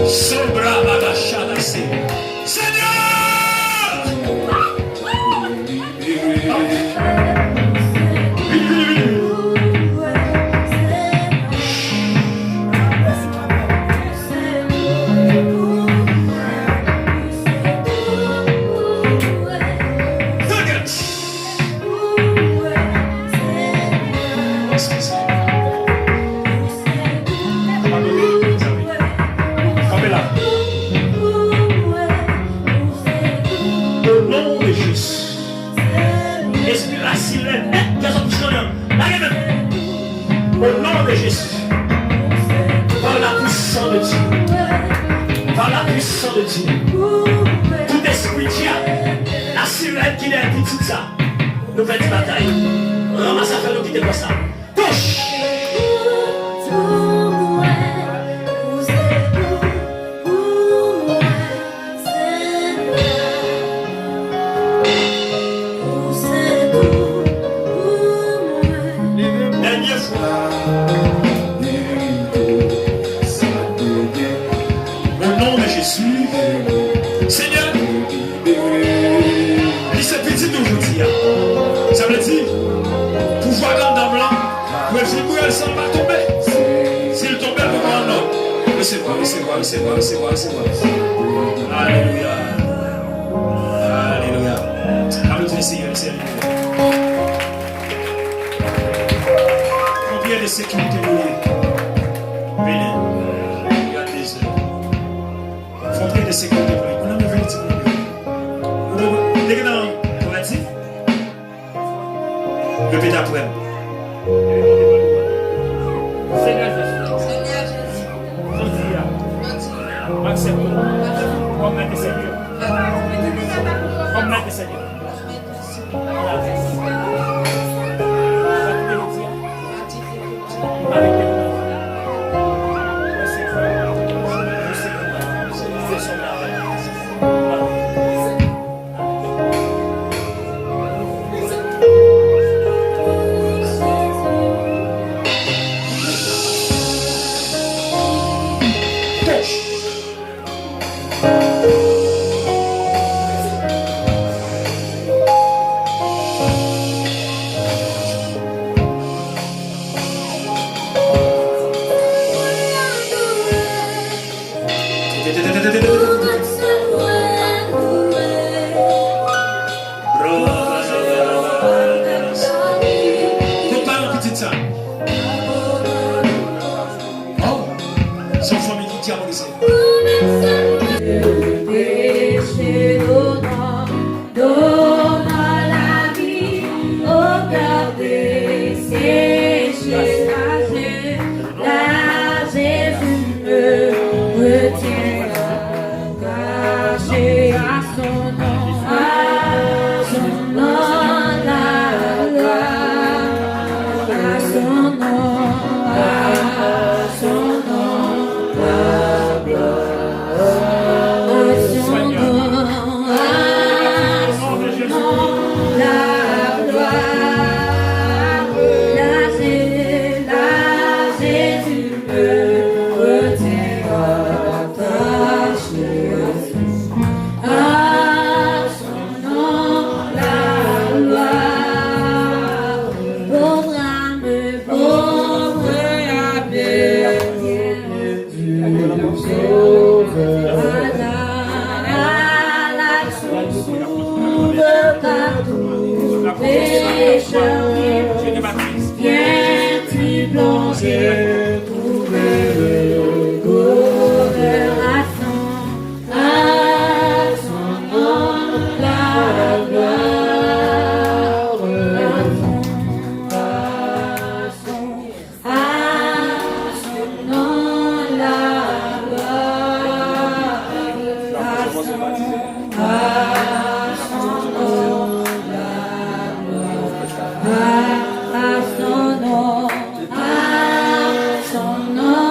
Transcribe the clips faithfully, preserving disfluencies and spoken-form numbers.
Sobra bagashadase. Senyè! Vini, vini, vini. Tande! Eskize. Padone, mezanmi. Kanpe la. O non de Jezi. Espri lasirèn nèt, gazon ki sou nan lage men. O non de Jezi. Par la puissance de Dieu. Par la puissance de Dieu. Tout espri dyab, lasirèn ki dèyè pitit sa. Nou pèdi batay. Ranmase afè nou kite kò sa. Touche! Dènye fwa. O non de Jezi. Senyè, li se pitit ou jodi a. Sa vle di, pouvwa grandam lan, dwe vibre l san l pa tonbe. Si l tonbe, l poko ann nò. Resevwa, resevwa, resevwa, resevwa, resevwa. Alelouya. Alelouya. Aplodi Senyè, Senyè. Konbyen de sekirite nou ye? Vini. Gade dezè. Fon priyè de sekirite pou li. Moun nan vini ti moun nan. Ou te gen nan twazi? Repete apre m. Senyè Jezi. Jodi a. M aksepte w kòm Mèt e Senyè. Kòm Mèt e Senyè. Kot paran pitit sa? Oh, se yon fanmi ki dyabolize. Péché donnant, donnant la vie au cœur desséché. La Jésus me retient attaché à son nom, à son nom la gloire, à son nom, à son nom la gloire. À son nom, à son nom, la gloire. La Jé-, la Jésus me retient attaché à son, à son nom, la gloire. Pauvre âme, pauvre âme, À son nom la gloire, à son, à son nom la gloire, à, à son nom, à son nom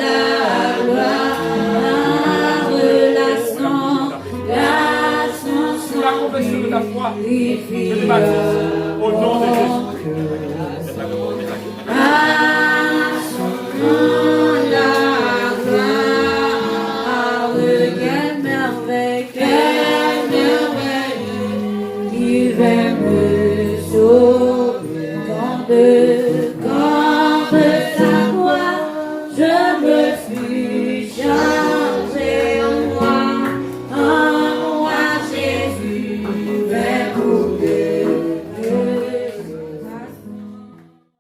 la gloire, la son, la son, si la konfesyon de la foi, je te baptise au nom de Jésus. À son nom la gloire, à Rive mwen.